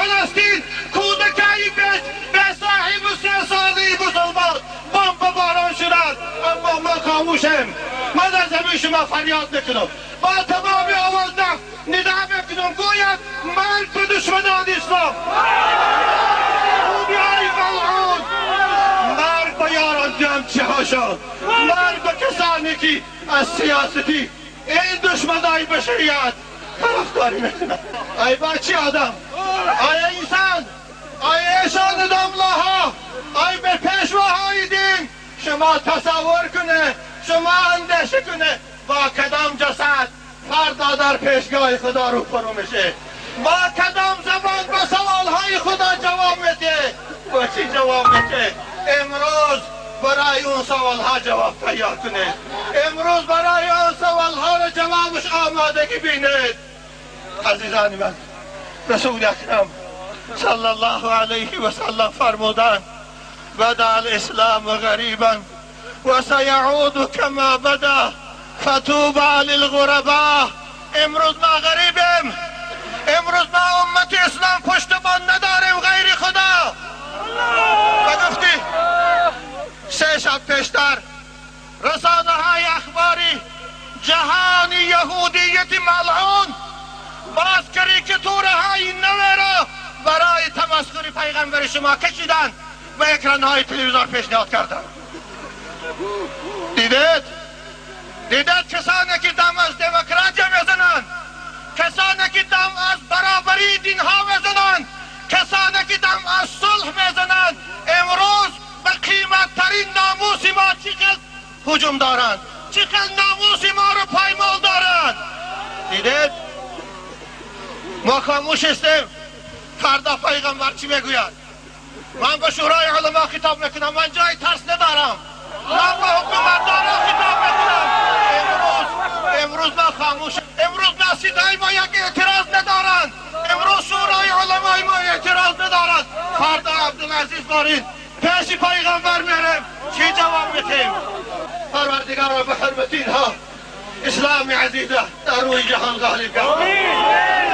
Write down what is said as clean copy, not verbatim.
فلسطین کودکای به صاحب 3 ساله مسلمان بمب باران شدند، اما من خاموشم. من از زمین شما فریاد میکنم، با تمام آواز ندا میکنم، گوید مرگ به دشمنان اسلام، های ملعون، مرگ به یاران جمچه هاشان، مرگ به کسانی که از سیاستی این دشمنای بشریت طرفداری میکنن. ای بچی آدم، ای انسان، ای ایشان داملاها، ای به پیشواهای دین، شما تصور کنه، شما اندیشه کنه با کدام جسد فردا در پیشگاه خدا رو پرو میشه، با کدام زبان به سوالهای خدا جواب میده، با چی جواب میده؟ امروز برای اون سوالها جواب تیار کنید. امروز برای اون سوالها را جوابش آمادگی بینید. عزیزان من، رسول اکرم صلی الله علیه و سلم فرمودند: بدا الاسلام غریبا و سیعود کما بدا فطوبى للغرباء. امروز ما غریبیم. امروز ما امت اسلام پشتبان نداریم غیر خدا. و گفتی 3 شب پیشتر رسانه های اخباری جهان یهودیت ملعون باز کاریکاتورهای نوی را برای تمسخر پیغمبر شما کشیدند و اکران های تلویزیون پیشنهاد کردند. دیدید؟ دیدید کسانی که دم از دموکراتی میزنند، کسانی که دم از برابری دین ها میزنند، کسانی که دم از صلح میزنند، امروز به قیمت ترین ناموس ما چقدر هجوم دارند، چقدر ناموس ما رو پایمال دارند. دیدید؟ ما خاموش هستیم. فردا پیغمبر چی میگوید؟ من به شورای علما خطاب میکنم. من جای ترس ندارم. من به حکومتداران خطاب میکنم. امروز ما خاموش. امروز مسجدهای ما یک اعتراض ندارند. امروز شورای علمای ما اعتراض ندارند. فردا عبدالعزیز بارین پیش پیغمبر میرم، چی جواب میتیم؟ پروردگار، به حرمت اینها اسلام عزیزه در روی جهان غالب گردان.